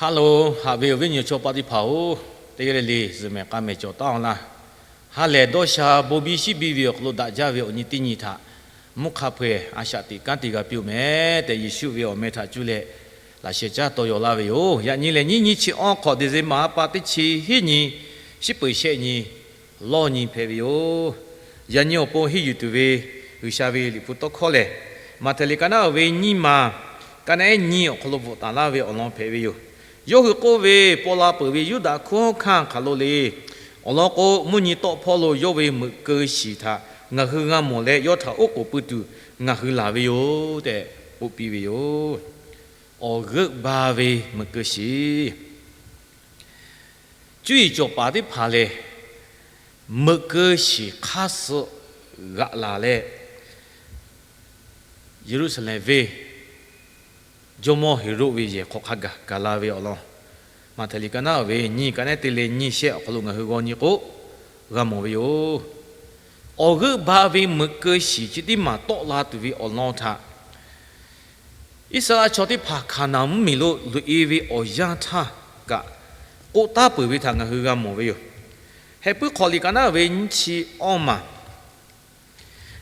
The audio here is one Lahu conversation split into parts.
Ha loˬ, haꞈ ve awˬ viˉ awˬ nyi chaw paˆ teˇ hpaˍ-oˬ, teˇ g'aˇ le le zuhˬ mehˍ k'a mehˍ cawˬ taˉ-aw laˇ. Ha lehˬ dawˇ sha bon biˇ shiˉ biˇ ve awˬ hk'aw lo daꞈ jaˇ ve awˬ nyi teˇ nyi htaꞈ mvuhˇ hk'a hpaweh a shaꞈ teꞈ kanˉ te g'a piˇ-oˬ meh tehꞈ, Yeˍsuˆ ve awˬ meh htaꞈ cuˇ leh laꞈ sheh caˇ taw yaw laˇ ve yoˬ. Yaꞈ nyi lehˬ, nyiˇ nyi chi awˇ hk'awꞈ December ha pa teˇ chi hiˉ nyi, shiˉ peuˬ shehˆ nyi lawˇ nyi hpehꞈ ve yoˬ. Yaꞈ nyi awˬ pon henˇ yuˬ tuˬ ve G'uiˬsha ve Liꞈ hpu tawˇ hkawˇ lehˬ, Maꞈhtehˍ liꞈ ka naˉ uiˍ ve nyiˇ maˬ, ka naˉ ehˉ nyiˇ awˬ hk'aw lo bvuhꞈ taˍ laˇ ve awˬ lawn hpehꞈ ve yoˬ. Yawˇ hui k'oˆ ve, Paw la peuˬ ve Yuˇdaꞈ hkunˉ hawˉ hkanˇ hk'aˬ lo le. Awˬ lawn k'o, mvuhˇ nyi tawˆ hpawˇ lo yawˇ ve meuꞈ keu shiˍ htaꞈ ngaˬ hui g'a mawˬ leh, yawˇ htaꞈ oˉ k'oˍ pui tuˬ ngaˬ hui laˬ ve yoˬ tehꞈ k'oˆ piˇ ve yoˬ. Awˬ g'euˆ ba ve meuꞈ keu shiˍ. Cuˇ yiˍ cawˬ paˍ teˇ hpaˍ lehˬ, meuꞈ keu shiˍ hk'aˇ suh g'aꞈ laˬ leh, Yeˍruˆsaˍlehnˍ venˇ jawˇmawˇ Heˍroˆ ve yehˬ hk'aw hk'a gaˬ gaˬ la ve awˬ lawn, Maꞈhtehˍ liꞈ ka naˉ uiˍ ve nyiˇ, ka naˉ ehˉ teˇ leh nyiˇ shehˆ awˬ hk'aw lo ngaˬ hui g'aw nyi k'o, g'a mawˬ ve yoˬ. Awˬ g'euˆ ba ve meuꞈ keu shiˍ chi teˇ maˬ tawˆ la tuˬ ve awˬ lawn htaꞈ Iˉsaˍreˍlaˆ chaw teˇ hpaˍ Hkaˍnanˍ mvuhˇmiˬ lo loꞈ-e ve awˬ yanˇ htaˇ kaꞈ k'oˆ taˉ peuˬ ve htaꞈ ngaˬ hui g'a mawˬ ve yoˬ. Heh puiˉ hk'awꞈ liꞈ ka naˉ ve nyiˇ chi awˇ maˬ,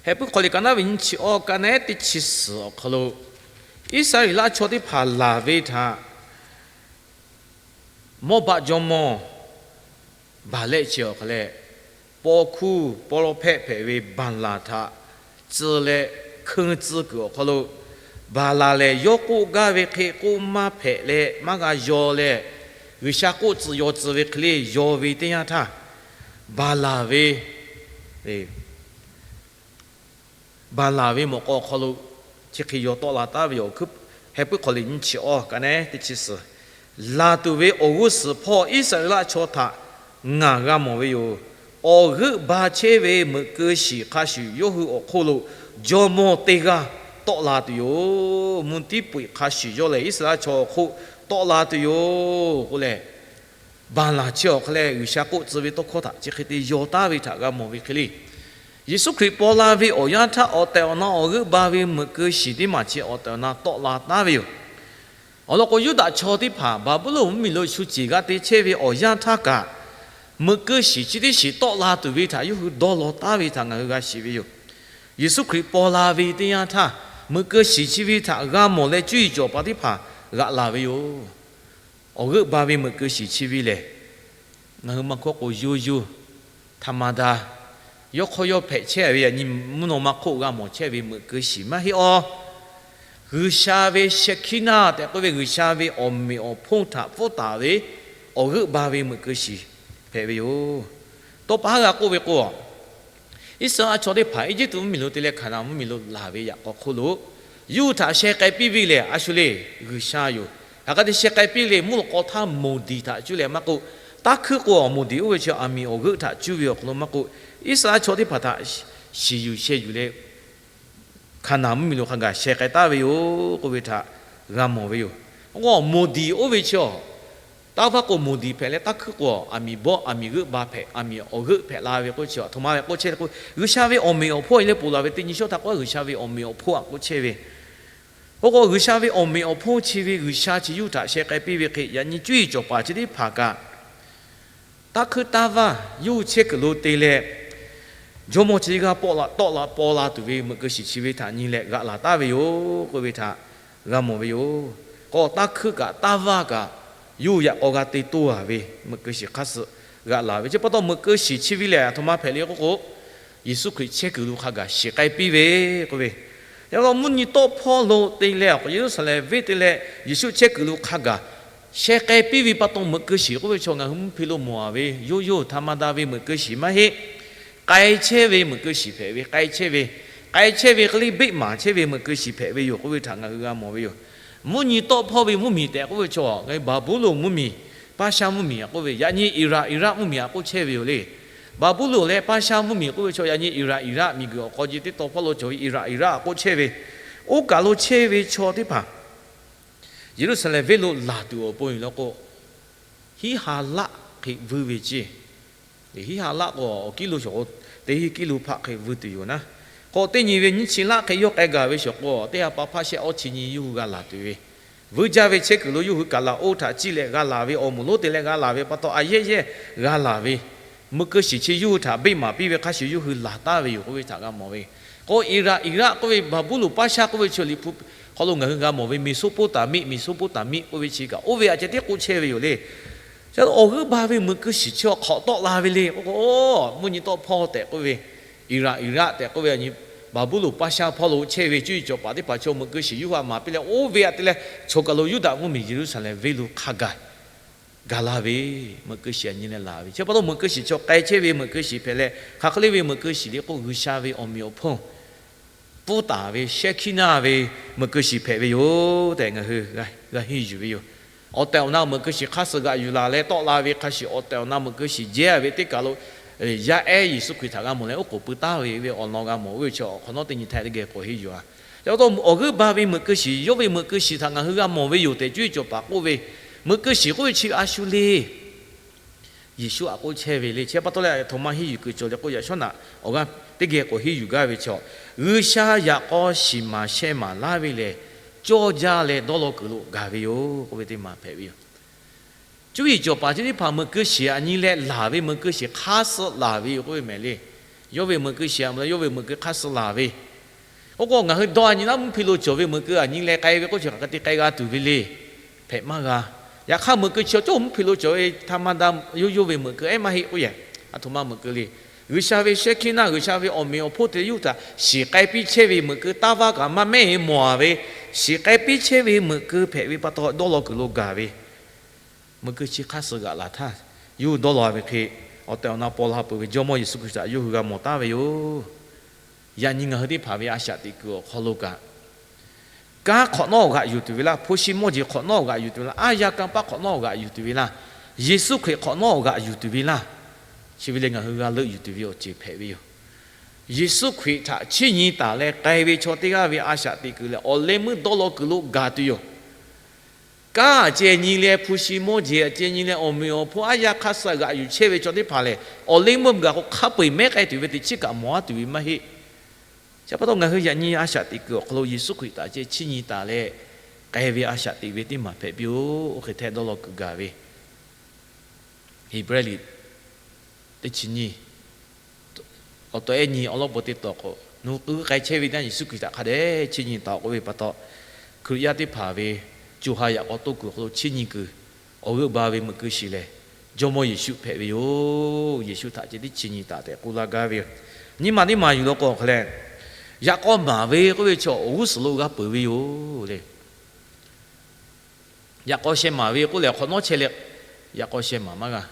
Heh puiˉ hk'awꞈ liꞈ ka naˉ ve nyiˇ chi awˇ, ka naˉ ehˉ teˇ chi suhˍ awˬ hk'aw lo, Iˉsaˍreˍlaˆ chaw teˇ hpaˍ laˬ ve htaꞈ Mawˇbaˆ jawˇmawˇ Baˍlehˆ chi awˬ hk'a leh, paw hkuˇ paw lawˇ hpehˆ hpehꞈ ve Baˍlaˍ htaꞈ tcuh leh hkeu tcuh kuiˬ awˬ hk'aw lo, Baˍlaˍ lehˬ yawˇ k'oˆ gaˇ ve hk'e k'oˆ maˇ hpehꞈ leh maˇ g'a yaw leh, G'uiˬsha k'oˆ tcuh yaw tcuh ve hk'e le yaw ve teˇ yanˇ htaˇ, Baˍlaˍ ve Baˍlaˍ ve mawꞈ k'aw awˬ hk'aw lo chi hk'e yaw tawˆ la taˉ ve yoˬ. Heh puiˉ hk'awꞈ liꞈ nyiˇ chi awˇ, ka naˉ ehˉ teˇ chi suhˍ, laˬ tuˬ ve awˬ g'uˇ suhˍ hpawˇ Iˉsaˍreˍlaˆ chaw htaꞈ ngaˬ g'a mawˬ ve yoˬ. Awˬ g'euˆ ba chehˇ ve meuꞈ keu shiˍ hk'a shuˍ yawˇ hui awˬ hk'oˆ lo jawˇmawˇ teˇ g'aˇ tawˆ la tuˬ yoˬ. Mvuhˇ tiˉ peu-eˬ hk'a shuˍ yawˇ lehˬ Iˉsaˍreˍlaˆ chaw awˬ hk'oˆ tawˆ la tuˬ yoˬ k'oˆ leh, Baˍlaˍ chi awˬ hk'a leh G'uiˬsha k'oˆ tcuh ve tawˇ hkawˇ htaꞈ chi hk'e te yaw taˉ ve htaꞈ g'a mawˬ ve hk'e le. Yeˍsuˆ Hkriꞈ paw la ve awˬ yanˇ htaˇ awˬ tehˬ awˬ na awˬ g'euˆ ba ve meuꞈ keu shiˍ teˇ maˬ chi awˬ tehˬ awˬ na tawˆ la taˉ ve yoˬ. Awˬ lawn k'o, Yuˇdaꞈ chaw teˇ hpaˍ Baˍbuˍlonˍ mvuhˇmiˬ lo shu ceˬ g'a te chehˇ ve awˬ yanˇ htaˇ kaꞈ, meuꞈ keu shiˍ chi teˇ shiˍ tawˆ la tuˬ ve htaꞈ yawˇ hui dawˇ law taˉ ve htaꞈ ngaˬ hui g'a shiˍ ve yoˬ. Yeˍsuˆ Hkriꞈ paw la ve teˇ yanˇ htaˇ, meuꞈ keu shiˍ chi ve htaꞈ g'a mawˬ leh cuˇ yiˍ cawˬ paˍ teˇ hpaˍ g'aꞈ laˬ ve yoˬ. Awˬ g'euˆ ba ve meuꞈ keu shiˍ chi ve lehˬ, ngaˬ hui maˇ hkawˇ k'o, yoˇ yoˇ, htaꞈ ma daꞈ, yawˇ hk'awˇ yawˇ hpehꞈ chehˇ ve yaꞈ nyi mvuhˇ naw ma hk'oˆ g'a mawˬ chehˇ ve meuꞈ keu shiˍ maˇ heˆ awˬ. G'uiˬsha ve shehˍ hkiˉ naˆ tehꞈ k'oˆ ve G'uiˬsha ve awˬ meꞈ awˬ hponˇ htaꞈ pfuhˇ taˍ ve awˬ g'euˆ ba ve meuꞈ keu shiˍ hpehꞈ ve yoˬ. Tawˇ pa haˉ g'a k'oˆ ve k'o, Iˉsaˍreˍlaˆ chaw teˇ hpaˍ Eˇjiˇtuꞈ mvuhˇmiˬ lo te leh Hkaˍnanˍ mvuhˇmiˬ lo laˬ ve yaꞈ k'aw hk'oˆ lo, yawˇ hui htaꞈ sheh k'ai piˇ ve lehˬ, a shu le, G'uiˬsha yoˬ. Hk'aˬ hk'e te sheh k'ai piˇ le, mvuhˇ lawꞈ k'aw htaˇ moˍ diˍ htaꞈ cuˇ leh maˇ k'oˆ, taˇ hkuiˉ k'o, moˍ diˍ oˇ ve chi aˬ miˍ awˬ g'euˆ htaꞈ cuˇ ve awˬ hk'aw lo maˇ k'oˆ, Iˉsaˍreˍlaˆ chaw teˇ hpaˍ htaꞈ shiˍ yuˬ sheh yuˬ leh Hkaˍnanˍ mvuhˇmiˬ lo hk'a gaˬ sheh k'ai taˉ ve yoˬ k'oˆ ve htaꞈ g'a mawˬ ve yoˬ. K'o, moˍ diˍ oˇ ve chi awˬ, taˇ vaˇ k'o moˍ diˍ hpehꞈ leh, taˇ hkuiˉ k'o, aˬ miˍ bawˆ aˬ miˍ g'euˆ ba hpehꞈ, aˬ miˍ awˬ g'euˆ hpehꞈ la ve k'oˆ chi, a htoꞈ ma ve k'oˆ chehˇ k'o, G'uiˬsha ve awˬ meꞈ awˬ hponˇ leh ponˬ laˬ ve teˇ nyi shawˉ htaˇ k'o, G'uiˬsha ve awˬ meꞈ awˬ hponˇ aꞈ k'oˆ chehˇ ve, k'o k'o, G'uiˬsha ve awˬ meꞈ awˬ hponˇ chi ve G'uiˬsha chi yawˇ hui htaꞈ sheh k'ai piˇ ve hk'e, yaꞈ nyi cuˇ yiˍ cawˬ paˍ chi teˇ hpaˍ kaꞈ, taˇ hkuiˉ taˇ vaˇ yawˇ hui chehˇ kuiˬ lo te leh, jawˇmawˇ chi teˇ g'aˇ pawˆ la tawˆ la paw la tuˬ ve meuꞈ keu shiˍ chi ve htaꞈ nyi leh g'aꞈ laˬ taˉ ve yoˬ k'oˆ ve htaꞈ g'a mawˬ ve yoˬ. K'o, taˇ hkuiˉ kaꞈ taˇ vaˇ kaꞈ yawˇ hui yaꞈ k'aw g'a te toˇ a ve meuꞈ keu shiˍ hk'aˇ suh g'aꞈ laˬ ve chi pa taw, meuꞈ keu shiˍ chi ve lehˬ, a htoꞈ ma hpehꞈ le k'oˆ k'o, Yeˍsuˆ Hkriꞈ chehˇ kuiˬ lo hk'a gaˬ shiˍ k'ai piˇ ve k'oˆ ve, yaꞈ hk'aˇ mvuhˇ nyi tawˆ hpawˇ lo te leh awˬ k'o, Yeˍruˆsaˍlehnˍ venˇ te leh Yeˍsuˆ chehˇ kuiˬ lo hk'a gaˬ sheh k'ai piˇ ve pa taw, meuꞈ keu shiˍ k'oˆ ve chaw ngaˬ hui mvuhˇ hpe lo mawˬ a ve yoˇ yoˇ htaꞈ ma daꞈ ve meuꞈ keu shiˍ maˇ heˆ. K'ai chehˇ ve meuꞈ keu shiˍ hpehꞈ ve, k'ai chehˇ ve, k'ai chehˇ ve hk'e le beˆ maˍ chehˇ ve meuꞈ keu shiˍ hpehꞈ ve yoˬ k'oˆ ve htaꞈ ngaˬ hui g'a mawˬ ve yoˬ. Mvuhˇ nyi tawˆ hpawˇ ve mvuhˇmiˬ tehꞈ k'oˆ ve chaw ngaˬ hui Baˍbuˍlonˍ mvuhˇmiˬ, Paˇshaˆ mvuhˇmiˬ aꞈ k'oˆ ve, yaꞈ nyi Iˍraˍ Iˍraˆ mvuhˇmiˬ aꞈ k'oˆ chehˇ ve yoˬ le. Baˍbuˍlonˍ leh Paˇshaˆ mvuhˇmiˬ k'oˆ ve chaw yaꞈ nyi Iˍraˍ Iˍraˆ miˬguiˬ awˬ hk'aw ce teˇ taw hpawˇ lo cawˬ ve Iˍraˍ Iˍraˆ aꞈ k'oˆ chehˇ ve, oˇ kaˬ lo chehˇ ve chaw teˇ hpaˍ Yeˍruˆsaˍlehnˍ venˇ lo laˬ tuˬ awˬ pon yoˬ law k'o, hiˉ ha laˆ hk'e vuiˇ ve ceˇ. Hiˉ ha laˆ k'o, awˬ kiˉ lo shawˍ k'o, teˇ hiˉ kiˉ lo hpaˆ hk'e vuiˇ tuˬ yoˬ naˉ. K'o, teˇ nyi ve nyiˇ chi laˆ hk'e yawˇ k'ai gaˬ ve shawˍ k'o, teˇ ha pa hpaˇ shehˆ awˇ chi nyi yawˇ hui g'a laˬ tuˬ ve, vuiˇ jaˇ ve chehˇ kuiˬ lo yawˇ hui kaˬ laˬ oˇ htaꞈ ciˇ leh g'a laˬ ve, awˬ moˍ lonˉ te leh g'a laˬ ve pa taw, a yehˇ yehˇ g'a laˬ ve, meuꞈ keu shiˍ chi yawˇ hui htaꞈ beˆ maˍ piˇ ve hk'a shuˍ yawˇ hui laˬ taˍ ve yoˬ k'oˆ ve htaꞈ g'a mawˬ ve. K'o, Iˍraꞈ, Iˍraˆ k'oˆ ve, Baˍbuˍlonˍ paˇ shaˆ k'oˆ ve chi Liꞈ hpu hk'aw lo ngaˬ hui g'a mawˬ ve Meˍsoˉpoˉtaˍmiˆ, Meˍsoˉpoˉtaˍmiˆ k'oˆ ve chi kaꞈ oˇ ve aꞈ ceh tiˉ k'oˆ chehˇ ve yoˬ le. Chi awˬ g'euˆ ba ve meuꞈ keu shiˍ chi awˬ hk'awꞈ tawˆ la ve le k'o, mvuhˇ nyi tawˆ hpawˇ tehꞈ k'oˆ ve, Iˍraꞈ, Iˍraˆ tehꞈ k'oˆ ve, Baˍbuˍlonˍ paˇ shaˆ hpawˇ lo chehˇ ve cuˇ yiˍ cawˬ paˍ teˇ hpaˍ chaw meuꞈ keu shiˍ yawˇ hui htaꞈ maˍ piˇ leh, oˇ ve aꞈ te leh chaw kaˬ lo Yuˇdaꞈ mvuhˇmiˬ Yeˍruˆsaˍlehnˍ venˇ lo hk'a gaˬ gaˬ la ve, meuꞈ keu shiˍ aꞈ nyi leh laˬ ve. Chi pa taw meuꞈ keu shiˍ chaw k'ai chehˇ ve meuꞈ keu shiˍ hpehꞈ leh, hk'aˬ hk'e le ve meuꞈ keu shiˍ le k'o, G'uiˬsha ve awˬ meꞈ awˬ hponˇ pfuhˇ taˍ ve, shehˇ hkiˉ naˇ ve meuꞈ keu shiˍ hpehꞈ ve yoˬ tehꞈ ngaˬ hui g'a henˇ yuˬ ve yoˬ. Awˬ tehˬ awˬ na meuꞈ keu shiˍ hk'aˇ suh g'aꞈ yuˬ laˬ leh tawˆ la ve hk'a shuˍ, awˬ tehˬ awˬ na meuꞈ keu shiˍ jehˇ ve teˇ kaˬ lo yaˇ ehˉ Yeˍsuˆ Hkriꞈ htaꞈ g'a mawˬ leh oˉ k'oˍ pui taˍ ve ve awˬ lawn g'a mawˬ ve chi awˬ hk'awꞈ nawˉ teˇ nyi htaˇ teˇ geh k'awꞈ henˇ yuˬ a. Chi pa taw awˬ g'euˆ ba ve meuꞈ keu shiˍ, yawˇ ve meuꞈ keu shiˍ htaꞈ ngaˬ hui g'a mawˬ ve yoˬ tehꞈ cuˇ yiˍ cawˬ paˍ k'oˆ ve, meuꞈ keu shiˍ k'oˆ ve chi a shu le. Yeˍsuˆ aꞈ k'oˆ chehˇ ve le. Chi pa taw leh htoꞈ ma henˇ yuˬ kuiˬ cawˬ le k'o, yaꞈ shawˉ naꞈ awˬ g'aˇ teˇ geh k'awꞈ henˇ yuˬ gaˇ ve chaw, G'uiˬsha yaꞈ k'aw shiˍ maˍ sheh maˍ laˇ ve lehˬ, cawˇ jaˇ leh dawˇ law kuiˬ lo gaˬ ve yoˬ k'oˆ ve teˇ maˬ hpehꞈ ve yoˬ. Cuˇ yiˍ cawˬ paˍ chi teˇ hpaˍ meuꞈ keu shiˍ aꞈ nyi leh laˬ ve, meuꞈ keu shiˍ hk'aˇ suh laˬ ve yoˬ k'oˆ ve mehˍ le. Yawˇ ve meuꞈ keu shiˍ aꞈ mvuh leh yawˇ ve meuꞈ keu hk'aˇ suh laˬ ve. Oˇ k'o ngaˬ hui dawˇ a nyi naˉ mvuhˇ hpe lo cawˬ ve meuꞈ keu aꞈ nyi leh k'ai ve k'oˆ chi hk'aˬ hk'e te k'ai g'a tuˬ ve le. Hpehꞈ maˇ g'a. Yaꞈ hk'aˇ meuꞈ keu chi cawˬ mvuhˇ hpe lo cawˬ ve htaˇ maˇ daˇ, yawˇ yawˇ ve meuꞈ keu ehˉ maˇ heˆ k'oˆ yehˬ, a htoꞈ ma meuꞈ keu le. G'uiˬsha ve shehˇ hkiˉ naˇ, G'uiˬsha ve awˬ meꞈ awˬ hponˇ te leh yawˇ htaꞈ shiˍ k'ai piˇ chehˇ ve meuꞈ keu, taˇ vaˇ kaꞈ maˇ mehˉ e mawˬ a ve, shiˍ k'ai piˇ chehˇ ve meuꞈ keu hpehꞈ ve pa taw dawˇ law kuiˬ lo gaˬ ve. Meuꞈ keu chi hk'aˇ suh g'aꞈ laˬ htaˇ, yawˇ hui dawˇ law ve hk'e awˬ tehˬ awˬ na paw la peuˬ ve Jawˇmawˇ Yeˍsuˆ Hkriꞈ htaꞈ yawˇ hui g'a mawˬ taˍ ve yoˬ. Yaꞈ nyi ngaˬ hui teˇ hpaˍ ve a shaꞈ teꞈ kuiˬ awˬ hk'aw lo kaꞈ, kanˉ hk'awꞈ nawˉ g'aꞈ yuˬ tuˬ ve laˇ, hpu shi mawˇ jeˬ hk'awꞈ nawˉ g'aꞈ yuˬ tuˬ ve laˇ, aˉ yaˇ kanˇ paˆ hk'awꞈ nawˉ g'aꞈ yuˬ tuˬ ve laˇ, Yeˍsuˆ Hkriꞈ hk'awꞈ nawˉ g'aꞈ yuˬ tuˬ ve laˇ, chi ve lehˬ ngaˬ hui g'a leuˆ yuˬ tuˬ ve awˬ ceuˬ hpehꞈ ve yoˬ. Yeˍsuˆ Hkriꞈ htaꞈ chiˇ nyi taˍ leh k'ai ve chaw teˇ g'aˇ ve a shaꞈ teꞈ kuiˬ lehˬ, awˬ leh meuˇ dawˇ law kuiˬ lo gaˬ tuˬ yoˬ. Kanˉ aꞈ ceh nyi leh, hpu shi mawˇ jeˬ aꞈ ceh nyi leh, awˬ meꞈ awˬ hponˇ aˉ yaˇ hk'aˇ suh g'aꞈ yuˬ chehˇ ve chaw teˇ hpaˍ lehˬ, awˬ leh meuˇ gaˬ k'o hk'a peu eˬ mehˉ k'ai tuˬ ve teˇ chiˉ kaꞈ mawˬ a tuˬ ve maˇ heˆ. Chi pa taw ngaˬ hui yaꞈ nyi a shaꞈ teꞈ kuiˬ awˬ hk'aw lo Yeˍsuˆ Hkriꞈ htaꞈ ceh chiˇ nyi taˍ leh k'ai ve a shaꞈ teꞈ ve teˇ maˬ hpehꞈ piˇ-oˬ. Oˇ hk'e htaˇ dawˇ law kuiˬ gaˬ ve Heˍbrehˇ liꞈ teˇ chi nyiˇ awˬ tawꞈ ehˉ nyi awˬ lawn peuˬ teˇ tawˍ k'o, nawˬ hui k'ai chehˇ ve teˇ yanˇ Yeˍsuˆ Hkriꞈ htaꞈ hk'a dehꞈ chiˇ nyi taˍ k'oˆ ve pa taw, Hkriꞈ yaˇ teˇ hpaˍ ve co ha yaꞈ k'aw toˇ kuiˬ awˬ hk'aw lo chiˇ nyi kuiˬ awˬ g'euˆ ba ve meuꞈ keu shiˍ lehˬ, Jawˇmawˇ Yeˍsuˆ hpehꞈ ve yoˬ. Yeˍsuˆ htaꞈ ceh tiˉ chiˇ nyi taˍ tehꞈ k'oˆ laˇ gaˇ ve yoˬ. Nyi ma teˇ maˬ yuˬ law k'o awˬ hk'aw leh, yaꞈ k'aw maˍ ve k'oˆ ve chaw awˬ g'uˇ suhˍ lo g'a peuˬ ve yoˬ le. Yaꞈ k'aw sheh maˍ ve k'oˆ lehˬ, hk'awꞈ nawˉ chehˇ leh yaꞈ k'aw sheh maˍ maˇ g'a.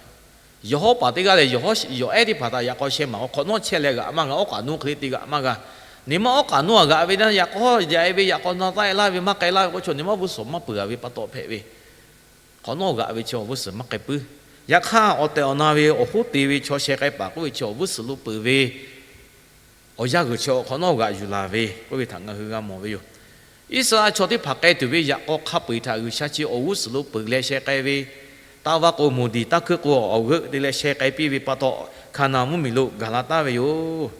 Yawˬ hawˉ paˍ teˇ g'aˇ lehˬ, yawˬ hawˉ yawˬ ehˉ teˇ hpaˍ htaꞈ yaꞈ k'aw sheh maˍ k'o, hk'awꞈ nawˉ chehˇ leh g'aꞈ maˇ g'a, awˉ k'aꞈ nuˇ hk'e le te g'aꞈ maˇ g'a. Nyi ma awˉ k'aꞈ nuˇ a g'aꞈ ve naˇ, yaꞈ k'aw yaꞈ e ve, yaꞈ k'aw na taˆ e laˇ ve, maˇ k'ai laˇ ve k'oˆ chaw, nyi ma g'uˇ suhˍ maˇ peuˬ a ve pa taw hpehꞈ ve. Hk'awꞈ nawˉ g'aꞈ ve chi awˬ g'uˇ suhˍ maˇ k'ai puiˉ. Yaꞈ hk'aˇ, awˬ tehˬ awˬ na ve awˬ hoˉ te ve chaw sheh k'ai paˍ k'oˆ ve chi awˬ g'uˇ suhˍ lo peuˬ ve awˬ yanˇ g'uiˬ chi awˬ hk'awꞈ nawˉ g'aꞈ yuˬ laˬ ve k'oˆ ve htaꞈ ngaˬ hui g'a mawˬ ve yoˬ. Iˉsaˍreˍlaˆ chaw teˇ hpaˍ k'ai tuˬ ve yaꞈ k'aw hk'a peu eˬ htaꞈ G'uiˬsha chi awˬ g'uˇ suhˍ lo peuˬ leh sheh k'ai ve, taˇ vaˇ k'o moˍ diˍ taˇ hkuiˇ k'o awˬ g'euˆ te leh sheh k'ai piˇ ve pa taw, Hkaˍnanˍ mvuhˇmiˬ lo gaˬ la taˍ ve yoˬ.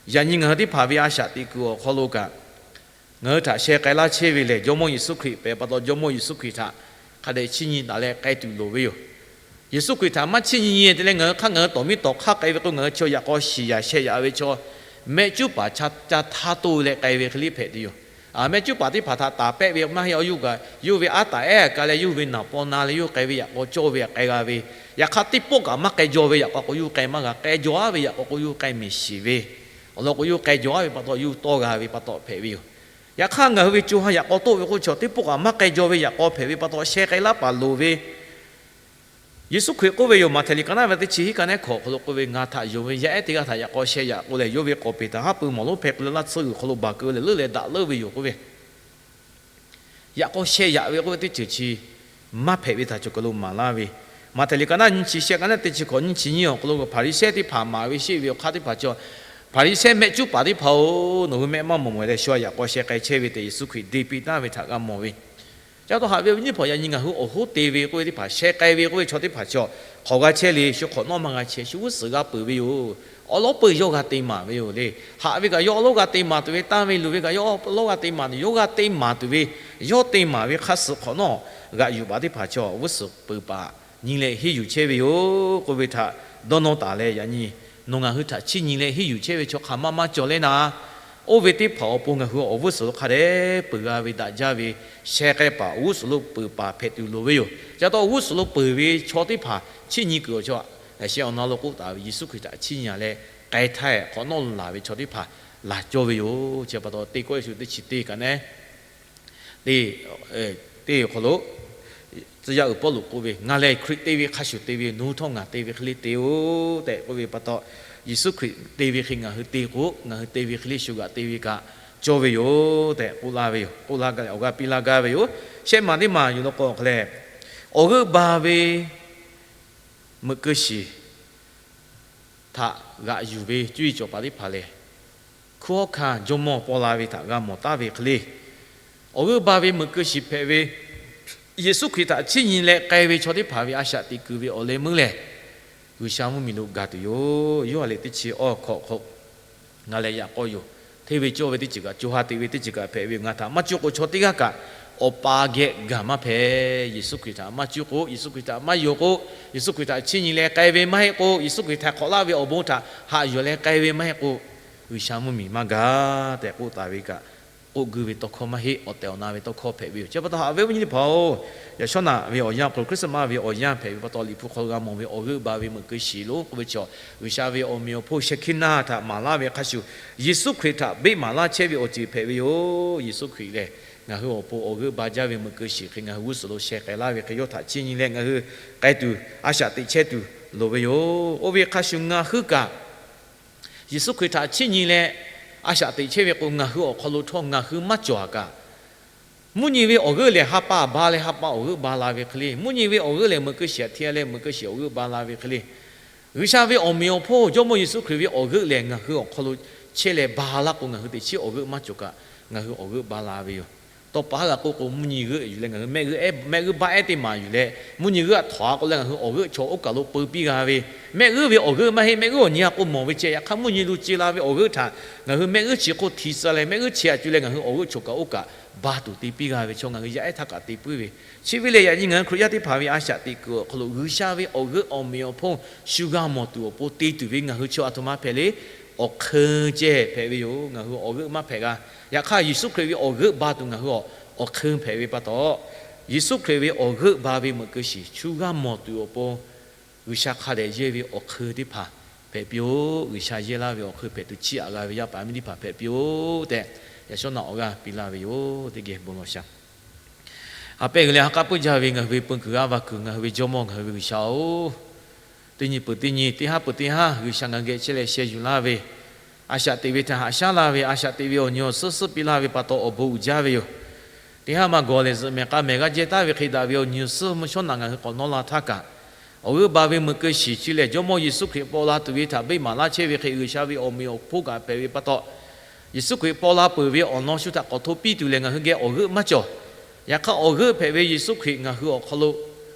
Yaꞈ nyi ngaˬ hui teˇ hpaˍ ve a shaꞈ teꞈ kuiˬ awˬ hk'aw lo kaꞈ, ngaˬ hui htaꞈ sheh k'ai laˇ chehˇ ve lehˬ, Jawˇmawˇ Yeˍsuˆ Hkriꞈ hpehꞈ pa taw, Jawˇmawˇ Yeˍsuˆ Hkriꞈ htaꞈ hk'a dehꞈ chiˇ nyi taˍ leh k'ai tuˬ loˍ ve yoˬ. Yeˍsuˆ Hkriꞈ htaꞈ maˇ chiˇ nyi nyi te leh ngaˬ hui hk'aˇ ngaˬ hui tawˍ miˇ tawˍ hk'aˇ k'ai ve k'o, ngaˬ hui chaw yaꞈ k'aw shiˍ yaꞈ sheh yaꞈ ve chaw, mehˆ cuˉ paˍ ca htaˇ toˇ leh k'ai ve hk'e le hpehꞈ tuˬ yoˬ. Mehˆ cuˉ paˍ teˇ hpaˍ htaꞈ taˍ pehˆ ve maˇ heˆ, yawˇ kaꞈ yawˇ ve aˉ taˍ ehˉ ka leh yawˇ ve naˍ paw na leh yawˇ k'ai ve yaꞈ k'aw cawˇ ve htaꞈ k'ai g'a ve, yaꞈ hk'aˇ teˇ pawˆ kaꞈ maˇ k'ai jaw ve yaꞈ k'aw k'o yawˇ k'ai maˇ g'a, k'ai jaw aˉ ve yaꞈ k'aw k'o yawˇ k'ai miˬ shiˍ ve, awˬ lawn k'o yawˇ k'ai jaw aˉ ve pa taw yawˇ tawˇ g'a ve pa taw hpehꞈ ve yoˬ. Yaꞈ hk'aˇ ngaˬ hui ve co ha yaꞈ k'aw toˆ ve k'oˆ chaw teˇ pawˆ kaꞈ maˇ k'ai jaw ve yaꞈ k'aw hpehꞈ ve pa taw sheh k'ai laˇ paˍ loˍ ve, Yeˍsuˆ Hkriꞈ k'oˆ ve yoˬ. Maꞈhtehˍ liꞈ ka naˉ ve teˇ chi hiˉ ka neˉ hkawꞈ awˬ hk'aw lo k'oˆ ve, Ngaˬ htaꞈ yonˍ ve yaˇ ehˉ teˇ g'aˇ htaꞈ yaꞈ k'aw sheh yaꞈ k'o lehˬ, yawˇ ve k'awˍ peˍ htaꞈ haˉ pui mawˬ lonˉ hpeh k'ai leh laˇ tsuhˇ g'uiˬ hk'aw lo baˬ keu leh leuˆ leh daꞈ leuˆ ve yoˬ k'oˆ ve. Yaꞈ k'aw sheh yaꞈ ve k'oˆ ve teˇ ceuˬ chi maˇ hpehꞈ ve htaꞈ cawˬ kaˬ lo maˍ laˇ ve, Maꞈhtehˍ liꞈ ka naˉ nyiˇ chi shehˆ ka naˉ teˇ chi hkawꞈ nyiˇ chi nyiˇ awˬ hk'aw lo Hpaˍriˍsehˇ teˇ hpaˍ maˍ ve sheˆ ve awˬ hk'aˇ teˇ hpaˍ chaw, Hpaˍriˍsehˇ mehˆ cuˉ paˍ teˇ hpaˍ-oˬ, nawˬ hui mehˆ maˇ mawˬ mawˬ leh shu a yaꞈ k'aw sheh k'ai chehˇ ve tehꞈ Yeˍsuˆ Hkriꞈ deˇ piˇ taˍ ve htaꞈ g'a mawˬ ve Ca taw haꞈ ve awˬ viˉ nyi hpaˍ, yaꞈ nyi ngaˬ hui awˬ hoˉ te ve k'oˆ ve teˇ hpaˍ, sheh k'ai ve k'oˆ ve chaw teˇ hpaˍ chi, hk'awꞈ g'a chehˇ le, shu hk'awꞈ nawˉ maˇ g'a chehˇ, shu g'uˇ suhˍ g'a peuˬ ve yoˬ. Awˉ lawˉ peuˬ yawˇ g'a te maˍ ve yoˬ le. Haꞈ ve kaꞈ yawˇ awˉ lawˉ g'a te maˍ tuˬ ve, tanˇ ve luˬ ve kaꞈ yawˇ awˉ lawˉ g'a te maˍ tuˬ, yawˇ g'a te maˍ tuˬ ve, yawˇ te maˍ ve hk'a suh hk'awꞈ nawˉ g'aꞈ yuˬ paˍ teˇ hpaˍ chi awˬ g'uˇ suhˍ peuˬ paˍ nyi leh henˇ yuˬ chehˇ ve yoˬ k'oˆ ve htaꞈ dawˇ nawˇ taˍ leh, yaꞈ nyi nawˬ ngaˬ hui htaꞈ chiˇ nyi leh henˇ yuˬ chehˇ ve chaw hk'aˬ ma maˇ cawˬ le naˍ. Oˇ ve teˇ hpaˍ awˬ pon ngaˬ hui awˬ g'uˇ suhˍ lo hk'a dehꞈ peuˬ g'a ve daꞈ jaˇ ve sheh k'ai paˍ awˬ g'uˇ suhˍ lo peuˬ paˍ hpehꞈ tuˬ loˍ ve yoˬ. Ca taw awˬ g'uˇ suhˍ lo peuˬ ve chaw teˇ hpaˍ chiˇ nyi kuiˬ awˬ chaw, yaꞈ sheh awˬ na lo k'oˆ taˍ ve Yeˍsuˆ Hkriꞈ htaꞈ chiˇ nyi leh k'ai htaˇ hk'awꞈ nawˉ lo laˬ ve chaw teˇ hpaˍ laˬ cawˇ ve yoˬ. Chi pa taw teˇ kawˆ Yeˍsuˆ teˇ chi teˇ kaꞈ neh teˇ, teˇ awˬ hk'aw lo tcuh yaˇ uiˍ Pawˇluꞈ k'oˆ ve, Ngaˬ lehˬ Hkriꞈ te ve hk'a shuˍ te ve yoˬ. Nawˬ hui htawˇ ngaˬ te ve hk'e le te-oˬ tehꞈ k'oˆ ve pa taw, Yeˍsuˆ Hkriꞈ te ve hk'e ngaˬ hui te k'o, ngaˬ hui te ve hk'e le shu g'aꞈ te ve kaꞈ cawˇ ve yoˬ tehꞈ k'oˆ laˇ ve yoˬ. K'oˆ laˇ gaˇ leh awˬ g'aˇ piˇ laˇ gaˇ ve yoˬ. Shehˆ maˬ teˇ maˬ yuˬ law k'o hk'a leh, awˬ g'euˆ ba ve meuꞈ keu shiˍ htaꞈ g'aꞈ yuˬ ve cuˇ yiˍ cawˬ paˍ teˇ hpaˍ lehˬ, hkunˉ hawˉ hkanˇ jawˇmawˇ paw la ve htaꞈ g'a mawˬ taˉ ve hk'e le, awˬ g'euˆ ba ve meuꞈ keu shiˍ hpehꞈ ve Yeˍsuˆ Hkriꞈ htaꞈ chiˇ nyi leh k'ai ve chaw teˇ hpaˍ ve a shaꞈ teꞈ kuiˬ ve awˬ leh meuˇ lehˬ, G'uiˬsha mvuhˇmiˬ lo gaˬ tuˬ yoˬ. Yoˇhanˬ lehˬ teˇ chi awˇ hkawꞈ hk'aw ngaˬ lehˬ yaꞈ k'aw yoˬ. Hteˇ ve cawˇ ve teˇ ceuˬ kaꞈ, co ha teꞈ ve teˇ ceuˬ kaꞈ hpehꞈ ve yoˬ. Ngaˬ htaꞈ maˇ cuˇ k'o chaw teˇ g'aˇ kaꞈ Awˬ pa geh gaˬ maˇ hpehꞈ. Yeˍsuˆ Hkriꞈ htaꞈ maˇ cuˇ k'o, Yeˍsuˆ Hkriꞈ htaꞈ maˇ yonˍ k'o, Yeˍsuˆ Hkriꞈ htaꞈ chiˇ nyi leh k'ai ve maˇ heˆ k'o, Yeˍsuˆ Hkriꞈ htaꞈ hk'awꞈ laˇ ve awˬ bon htaꞈ haꞈ yuˬ leh k'ai ve maˇ heˆ k'o, G'uiˬsha mvuhˇmiˬ maˇ gaˬ tehꞈ k'oˆ taˍ ve kaꞈ, k'oˆ guˇ ve tawˇ hkawˇ maˇ heˆ, awˬ tehˬ awˬ na ve tawˇ hkawˇ hpehꞈ ve yoˬ. Chi pa taw haꞈ ve awˬ viˉ nyi teˇ hpaˍ-oˬ, yaꞈ shawˉ naꞈ ve awˬ yanˇ hk'aw lo, Christmas ve awˬ yanˇ hpehꞈ ve pa taw, Liꞈ hpu hk'aw lo g'a mawˬ ve awˬ g'euˆ ba ve meuꞈ keu shiˍ lo k'oˆ ve chaw, G'uiˬsha ve awˬ meꞈ awˬ hponˇ sheh hkiˇ naˇ htaꞈ maˍ laˇ ve hk'a shuˍ, Yeˍsuˆ Hkriꞈ htaꞈ beˆ maˍ laˇ chehˇ ve awˬ ceuˬ hpehꞈ ve yoˬ. Yeˍsuˆ Hkriꞈ lehˬ, ngaˬ hui awˬ pon awˬ g'euˆ ba jaˇ ve meuꞈ keu shiˍ hk'e ngaˬ hui g'uˇ suhˍ lo sheh k'ai laˇ ve hk'e, yawˇ htaꞈ chiˇ nyi leh ngaˬ hui k'ai tuˬ, a shaꞈ teꞈ chehˇ tuˬ loˍ ve yoˬ. Oˇ ve hk'a shuˍ ngaˬ hui kaꞈ Yeˍsuˆ Hkriꞈ htaꞈ chiˇ nyi leh a shaꞈ teꞈ chehˇ ve k'o, ngaˬ hui awˬ hk'aw lo htawˇ ngaˬ hui maˇ cawˬ-a kaꞈ, mvuhˇ nyi ve awˬ g'euˆ lehˬ ha pa ba leh ha pa awˬ g'euˆ ba la ve hk'e le, mvuhˇ nyi ve awˬ g'euˆ lehˬ meuꞈ keu shiˍ htaꞈ hteˇ leh meuꞈ keu shiˍ awˬ g'euˆ ba la ve hk'e le, G'uiˬsha ve awˬ meꞈ awˬ hponˇ Jawˇmawˇ Yeˍsuˆ Hkriꞈ ve awˬ g'euˆ lehˬ ngaˬ hui awˬ hk'aw lo chehˇ leh ba laˇ k'o, ngaˬ hui teꞈ chiˉ awˬ g'euˆ maˇ cawˬ kaꞈ, ngaˬ hui awˬ g'euˆ ba la ve yoˬ. Tawˇ pa haˉ g'a k'oˆ k'o, mvuhˇ nyi g'euˆ yuˬ leh ngaˬ hui mehˆ g'euˆ ehˉ, mehˆ g'euˆ baˆ ehˉ teˇ maˬ yuˬ leh, mvuhˇ nyi g'euˆ htawnˍ-a k'o leh ngaˬ hui awˬ g'euˆ chaw oˇ kaˬ lo peu piˇ g'a ve, mehˆ g'euˆ ve awˬ g'euˆ maˇ heˆ. Mehˆ g'euˆ awˬ nyi a k'o mawˬ ve ceh, yaꞈ hk'aˇ mvuhˇ nyi lo ce la ve awˬ g'euˆ htaꞈ ngaˬ hui mehˆ g'euˆ chi hk'oˆ hti tcuh leh, mehˆ g'euˆ chi a cuˇ leh ngaˬ hui awˬ g'euˆ chaw kaꞈ oˇ kaꞈ ba tuˬ te piˇ g'a ve chaw, ngaˬ hui yaˇ ehˉ htaˇ kaꞈ te puiˉ ve. Chi ve lehˬ, yaꞈ nyi ngaˬ hui Hkriꞈ yaˇ teˇ hpaˍ ve a shaꞈ teꞈ kuiˬ awˬ hk'aw lo G'uiˬsha ve awˬ g'euˆ awˬ meꞈ awˬ hponˇ shu g'a mawˬ tuˬ awˬ pon te tuˬ ve ngaˬ hui chaw a htoꞈ ma hpehꞈ le, awˬ hk'eun ceh hpehꞈ ve yoˬ. Ngaˬ hui awˬ g'euˆ maˇ hpehꞈ g'a. Yaꞈ hk'aˇ Yeˍsuˆ Hkriꞈ ve awˬ g'euˆ ba tuˬ ngaˬ hui awˬ hk'eun hpehꞈ ve pa taw, Yeˍsuˆ Hkriꞈ ve awˬ g'euˆ ba ve meuꞈ keu shiˍ shu g'a mawˬ tuˬ awˬ pon G'uiˬsha hk'a dehꞈ yehˇ ve awˬ hk'eun teˇ hpaˍ hpehꞈ piˇ-oˆ. G'uiˬsha yehˇ laˇ ve awˬ hk'eun hpehꞈ tuˬ chiˇ aꞈ g'a ve yaˇ paˍ miˇ teˇ hpaˍ hpehꞈ piˇ-oˆ tehꞈ, yaꞈ shawˉ naꞈ awˬ g'aˇ piˇ laˇ ve yoˬ. Teˇ geh bon lawˬ shaˍ. Ha pehˇ g'uiˬ leh ha k'aˉ puiˉ jaˇ ve ngaˬ hui ve peu kuiˬ g'aˇ va kuiˬ, ngaˬ hui ve Jawˇmawˇ, ngaˬ hui ve G'uiˬsha-oˬ, teˇ nyi peuˬ teˇ nyi, teˇ haˉ peuˬ teˇ haˉ G'uiˬsha ngaˬ hui geh chehˇ leh sheh yuˬ laˇ ve, a shaꞈ teꞈ ve htaꞈ haꞈ shaˉ laˇ ve, a shaꞈ teꞈ ve awˬ nyi awˬ suhˉ suhˉ piˇ laˇ ve pa taw awˬ bon uiˍ jaˇ ve yoˬ. Teˇ haˉ maˇ gawˬ lehˬ zuhꞈ mehˍ k'a mehˍ g'a jehˇ taˍ ve hk'e daꞈ ve awˬ nyi awˬ suhˉ mvuhˇ shawˉ naꞈ ngaˬ hui k'awꞈ nawˉ la htaˇ kaꞈ, awˬ g'euˆ ba ve meuꞈ keu shiˍ chi lehˬ Jawˇmawˇ Yeˍsuˆ Hkriꞈ paw la tuˬ ve htaꞈ beˆ maˍ laˇ chehˇ ve hk'e G'uiˬsha ve awˬ meꞈ awˬ hponˇ kaꞈ hpehꞈ ve pa taw, Yeˍsuˆ Hkriꞈ paw la peuˬ ve awˬ lawn shu htaꞈ k'awꞈ hto piˇ tuˬ lehˬ ngaˬ hui geh awˬ g'euˆ maˇ cawˬ. Yaꞈ hk'aˇ awˬ g'euˆ hpehꞈ ve Yeˍsuˆ Hkriꞈ ngaˬ hui awˬ hk'aw lo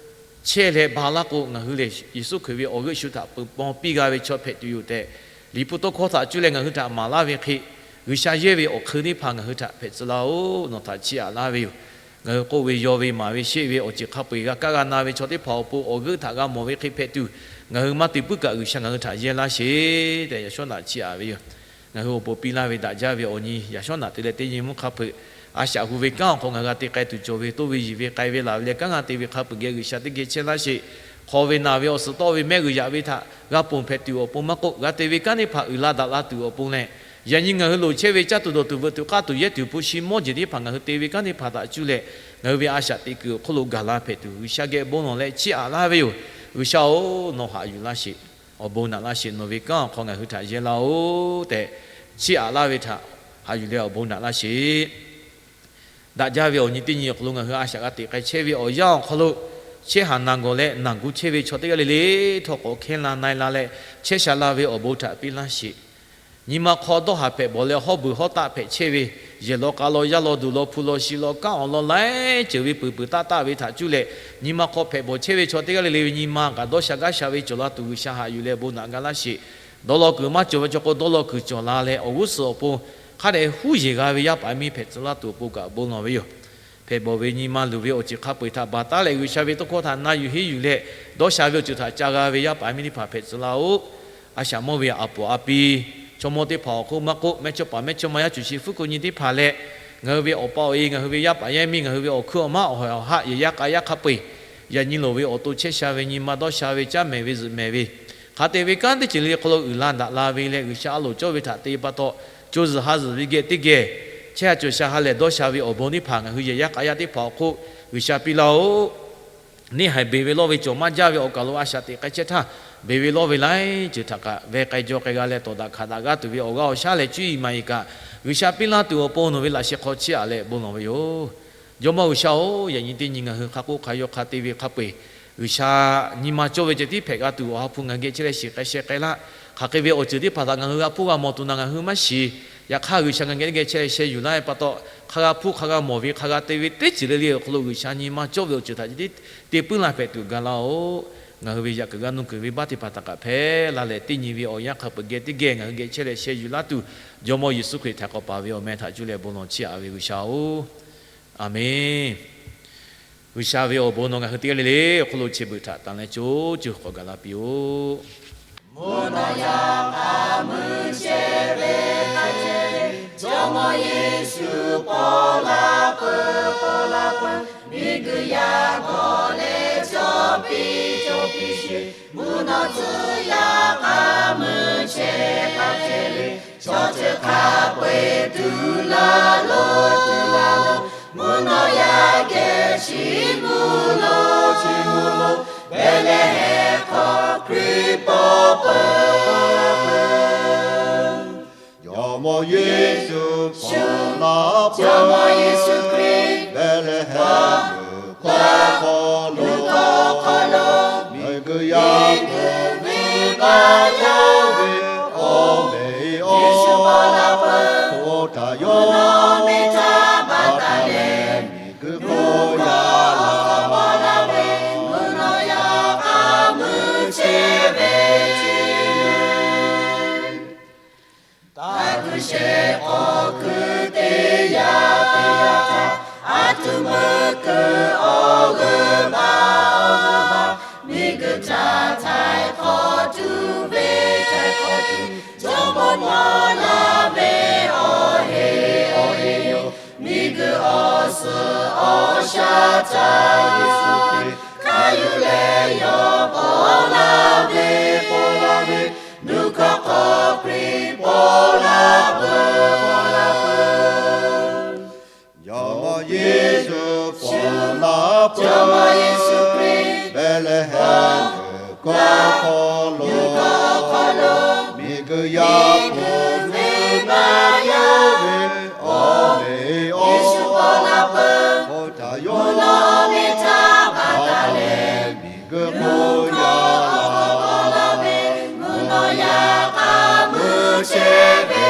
chehˇ leh ba laˇ k'o, ngaˬ hui lehˬ Yeˍsuˆ Hkriꞈ ve awˬ g'euˆ shu htaꞈ peuˬ paw piˇ g'a ve chaw hpehꞈ tuˬ yoˬ tehꞈ, Liꞈ hpu tawˇ hkawˇ htaꞈ cuˇ leh ngaˬ hui htaꞈ maˍ laˇ ve hk'e, G'uiˬsha yehˇ ve awˬ hk'eun teˇ hpaˍ ngaˬ hui htaꞈ hpehꞈ tcuh laˇ-oˆ. Nawˬ htaꞈ chiˇ aꞈ laˇ ve yoˬ. Ngaˬ hui k'oˆ ve, yaw ve, maˍ ve, sheˆ ve awˬ ceuˬ hk'a peu-eˬ g'a kaˇ g'a na ve chaw teˇ hpaˍ awˬ pon awˬ g'euˆ htaꞈ g'a mawˬ ve hk'e hpehꞈ tuˬ, ngaˬ hui maˇ te puiˉ kaꞈ G'uiˬsha ngaˬ hui htaꞈ yehˇ laˇ sheˍ tehꞈ yaꞈ shawˉ naꞈ chiˇ aꞈ ve yoˬ. Ngaˬ hui awˬ pon piˇ laˇ ve daꞈ jaˇ ve awˬ nyi yaꞈ shawˉ naꞈ te leh teˇ nyi mvuhˇ hk'a peu-eˬ, a shaꞈ hu ve kanˉ awˬ hk'aw ngaˬ hui g'a te k'ai tuˬ cawˬ ve, toˇ ve yiˬ ve k'ai ve laˬ ve leh kanˉ g'a te ve hk'a peu-eˬ geh G'uiˬsha teˇ geh chehˇ laˇ sheˍ. Hk'aw ve naˬ ve awˬ suhˍ tawˆ ve mehˆ g'uiˬ yaꞈ ve htaꞈ g'a ponˬ hpehꞈ tuˬ awˬ pon maˇ k'oˆ, g'a te ve kanˉ teˇ hpaˍ uiˍ la daꞈ la tuˬ awˬ pon leh, yaꞈ nyi ngaˬ hui loˍ chehˇ ve caˇ tuˬ dawˬ tuˬ veuꞈ tuˬ k'aˇ tuˬ yehˇ tuˬ hpu shi mawˇ jeˬ teˇ hpaˍ ngaˬ hui te ve kanˉ teˇ hpaˍ htaꞈ cuˇ leh, ngaˬ hui ve a shaꞈ teꞈ kuiˬ awˬ hk'oˆ lo gaˬ la hpehꞈ tuˬ G'uiˬsha geh bon lawˬ leh chiˇ aꞈ laˇ ve yoˬ. G'uiˬsha-oˬ, nawˬ haꞈ yuˬ laˇ sheˍ. Awˬ bon naꞈ laˇ sheˍ. Nawˬ ve kanˉ awˬ hk'aw ngaˬ hui htaꞈ yehˇ laˇ-oˆ tehꞈ chiˇ aꞈ laˇ ve htaꞈ haꞈ yuˬ leh awˬ bon naꞈ laˇ sheˍ. Daꞈ jaˇ ve awˬ nyi teˇ nyi awˬ hk'aw lo ngaˬ hui a shaꞈ g'a teꞈ k'ai chehˇ ve awˬ yanˇ awˬ hk'aw lo, chehˇ haˍ naˬ gawˬ leh naˬ gu chehˇ ve chaw teˇ g'aˇ le le htawˇ k'awꞈ hkehˇ la na-e la leh chehˇ sha la ve awˬ bon htaꞈ piˇ laˇ sheˍ. Nyi ma hk'aw dawˇ haˍ hpehꞈ bawˬ leh hawˉ beuˬ hawˉ taˆ hpehꞈ chehˇ ve, yehˬ law k'a law yaˇ law duˬ law hpu law shi law kanˉ awˬ lawn laiˉ ceuˬ ve peuˬ peuˬ taˆ taˆ ve htaꞈ cuˇ leh, nyi ma hk'aw hpehꞈ bawˬ chehˇ ve chaw teˇ g'aˇ le le ve nyi ma kaꞈ dawˇ sha gaˇ sha ve cawˬ la tuˬ G'uiˬsha haꞈ yuˬ leh bon naꞈ ga laˇ sheˍ. Dawˇ law kuiˬ maˇ cawˬ ve chaw k'o, dawˇ law kuiˬ cawˬ la leh awˬ g'uˇ suhˍ awˬ pon hk'a dehꞈ huˉ yeˬ g'a ve yaˇ paˍ yaˇ miˇ hpehꞈ tcuh laˇ tuˬ awˬ pon kaꞈ bon lawˬ ve yoˬ. Hpehꞈ bawˬ ve nyi ma luˬ ve awˬ ceuˬ hk'a peu-eˬ htaꞈ baˬ taˉ leh, G'uiˬsha ve tawˇ hkawˇ htaꞈ na yuˬ henˇ yuˬ leh, dawˇ sha ve awˬ ceuˬ htaꞈ ca g'a ve yaˇ paˍ yaˇ miˇ teˇ hpaˍ hpehꞈ tcuh laˇ-oˆ. A shaꞈ mawˇ ve a poˍ a pi, chaw mawˇ teˇ hpaˍ awˬ hk'oˆ maˇ k'oˆ, mehˇchawˇ paˍ mehˇchawˇma yaˇ cuˬ shi fuˉ ko nyi teˇ hpaˍ leh, ngaˬ hui ve awˬ pa awˬ e, ngaˬ hui ve yaˇ paˍ yaˇ miˇ, ngaˬ hui ve awˬ hkuiˉ awˬ maˉ awˬ hawehˬ awˬ haˆ yehˬ yaˇ k'a yaˇ hk'a peu-eˬ, yaꞈ nyi loˍ ve awˬ to chehˇ sha ve nyi ma dawˇ sha ve caˉ mehˍ ve zuhꞈ mehˍ ve, hk'a te ve kanˉ teˇ ceuˬ le le hk'aw lo uiˍ la daꞈ la ve leh, G'uiˬsha a loˍ cawˇ ve htaꞈ te pa taw, co zuhˬ ha zuhˬ ve geh teˇ geh chehˇ sha cawˬ sha ha lehˬ dawˇ sha ve awˬ bon teˇ hpaˍ ngaˬ hui yehˬ yaˇ k'a yaˇ teˇ hpaˍ awˬ hk'oˆ G'uiˬsha piˇ laˇ-oˆ. Neˇ haiˬ beˬ ve lawˇ ve cawˬ maˇ jaˇ ve awˬ kaˬ lo a shaꞈ teꞈ k'ai chehˇ htaˇ, beˬ ve lawˇ ve laiˉ ceuˬ htaꞈ kaꞈ veh k'ai jaw k'ai g'a leh tawˍ daꞈ hkanˍ daꞈ g'aˇ tuˬ ve awˬ g'aˇ awˬ shaˉ leh cuˇ yiˍ maˍ yiˍ kaꞈ, G'uiˬsha piˇ laˇ tuˬ awˬ pon nawˬ ve laꞈ sheh hk'aw chiˇ aꞈ leh bon lawˬ ve yoˬ. Jawˇmawˇ G'uiˬsha-oˬ, yaꞈ nyi teˇ nyi ngaˬ hui hk'a k'oˆ hk'a yaw hk'a te ve hk'a peu-eˬ, G'uiˬsha nyi ma cawˇ ve ceh tiˉ hpehꞈ g'a tuˬ, Awˬ ha hpu ngaˬ hui geh chehˇ leh shiˍ k'ai sheh k'ai laˇ. Hk'aˬ hk'e ve awˬ ceuˬ teˇ hpaˍ htaꞈ ngaˬ hui g'a hpuˇ g'a mawˬ tuˬ naˬ ngaˬ hui maˇ shiˍ. Yaꞈ hk'aˇ, G'uiˬsha ngaˬ hui geh chehˇ leh sheh yuˬ laˇ ve pa taw, hk'a g'a hpuˇ hk'a g'a mawˬ ve hk'a g'a te ve teˇ ceuˬ le le awˬ hk'aw lo G'uiˬsha nyi ma cawˇ ve awˬ ceuˬ htaꞈ ceh tiˉ te puiˉ la hpehꞈ tuˬ gaˬ laˇ-oˆ. Ngaˬ hui ve yaꞈ kuiˬ g'a nuˇ kuiˬ ve baˆ teˇ hpaˍ htaꞈ kaꞈ hpehꞈ la leh, teˇ nyi ve awˬ yanˇ hk'a peu-eˬ geh teˇ geh ngaˬ hui geh chehˇ leh sheh yuˬ laˇ tuˬ, Jawˇmawˇ Yeˍsuˆ Hkriꞈ htaꞈ k'awꞈ paˍ ve awˬ meh htaꞈ cuˇ leh bon lawˬ chiˇ aꞈ ve G'uiˬsha-oˬ, Aˍmenˇ. G'uiˬsha ve awˬ bon nawˬ ngaˬ hui teˇ g'aˇ le le awˬ hk'aw lo chi beuꞈ htaꞈ tanˬ leh co ceuˬ k'awꞈ gaˬ la piˇ-oˆ. Mvuhˇ naw yaˇ k'a meuˇ chehˇ ve, Jawˇmawˇ Yeˍsuˆ paw la peuˬ, paw la peuˬ. Miˬguiˬ yaˇ g'awˬ leh cawˬ piˇ, cawˬ piˇ sheˍ. Mvuhˇ naw tcuh yaˇ k'a meuˇ chehˇ, k'a chehˇ ve, chaw ceuˬ hk'a peu-eˬ tuˬ laˇ lo, tuˬ laˇ lo. Mvuhˇ naw yaˇ geh chiˇ mvuh lo, chiˇ mvuh lo. Behˍlehˍhehnˍ hk'aw Hkriꞈ paw peuˬ. Jawˇmawˇ Yeˍsuˆ paw la peuˬ, Jawˇmawˇ Yeˍsuˆ Hkriꞈ, Behˍlehˍhehnˍ nuˬ hkawˇ hk'aw lo, miˬguiˬ yaˇ hpu venˇbaˆ yaˇ ve awˬ meꞈ awˬ hponˇ htaꞈ yawˇ awˬ meꞈ htaꞈ baˬ taˍ leh, miˬguiˬ hk'oˆ yaꞈ la ve mvuhˇ naw yaˇ k'a meuˇ chehˇ ve Taˇ kuˬ shehˍ k'awꞈ kuˬ teˇ yanˇ, teˇ yanˇ htaˇ, a htoꞈ meuˇ kuiˬ awˬ g'euˆ baˬ, awˬ g'euˆ baˬ, miˬguiˬ htaꞈ htaiˍ hk'awꞈ tuˬ ve, htaiˍ hk'awꞈ tuˬ, jawˇmawˇ mawˬ laˇ ve awˬ heˆ, awˬ heˆ yoˬ. Miˬguiˬ awˬ suhˍ awˬ shaˉ htaꞈ Yeˍsuˆ Hkriꞈ hk'a yuˬ leh yawˇ paw laˇ ve, paw laˇ ve, nuˬ hkawˇ hk'aw Hkriꞈ paw laˇ peuˬ, paw laˇ peuˬ. Jawˇmawˇ Yeˍsuˆ paw laˇ peuˬ, Jawˇmawˇ Yeˍsuˆ Hkriꞈ, Behˍlehˍhehnˍ nuˬ hkawˇ hk'aw lo, miˬguiˬ yaˇ hpu venˇbaˆ yaˇ ve awˬ meꞈ awˬ hponˇ htaꞈ yawˇ awˬ meꞈ htaꞈ baˬ taˍ leh, miˬguiˬ hk'oˆ yaꞈ la ve mvuhˇ naw yaˇ k'a meuˇ chehˇ ve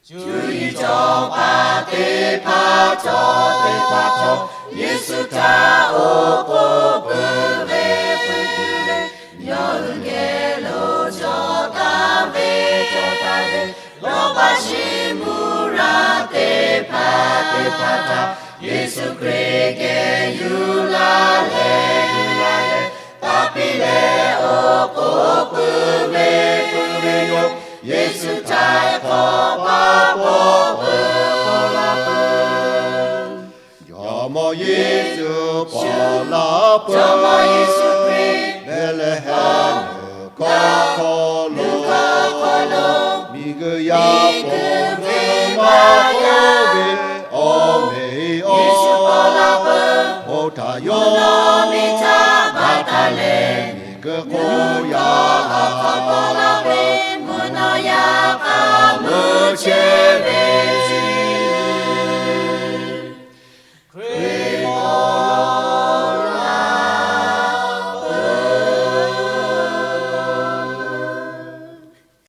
Cuˇ yiˍ cawˬ paˍ teˇ hpaˍ, cawˬ teˇ hpaˍ cawˬ, Yeˍsuˆ htaꞈ oˉ k'oˍ pui ve, pui ve, yawˇ hui geh lo cawˬ taˍ ve, cawˬ taˍ ve, lawˇ paˍ shiˍ mvuhˇ raˇ teˇ hpaˍ, teˇ hpaˍ htaꞈ Yeˍsuˆ Hkriꞈ geh yuˬ laˇ leh, yuˬ laˇ leh, taˇ piˇ leh oˉ k'oˍ pui ve, pui ve yoˬ. Yeˍsuˆ htaiˍ hk'awꞈ paˇ paw peuˬ, paw laˇ peuˬ. Jawˇmawˇ Yeˍsuˆ paw laˇ peuˬ, Jawˇmawˇ Yeˍsuˆ Hkriꞈ, Behˍlehˍhehnˍ nuˬ hkawˇ hk'aw lo, miˬguiˬ yaˇ hpu venˇbaˆ yaˇ ve awˬ meꞈ awˬ hponˇ htaꞈ yawˇ awˬ meꞈ htaꞈ baˬ taˍ leh, miˬguiˬ hk'oˆ yaꞈ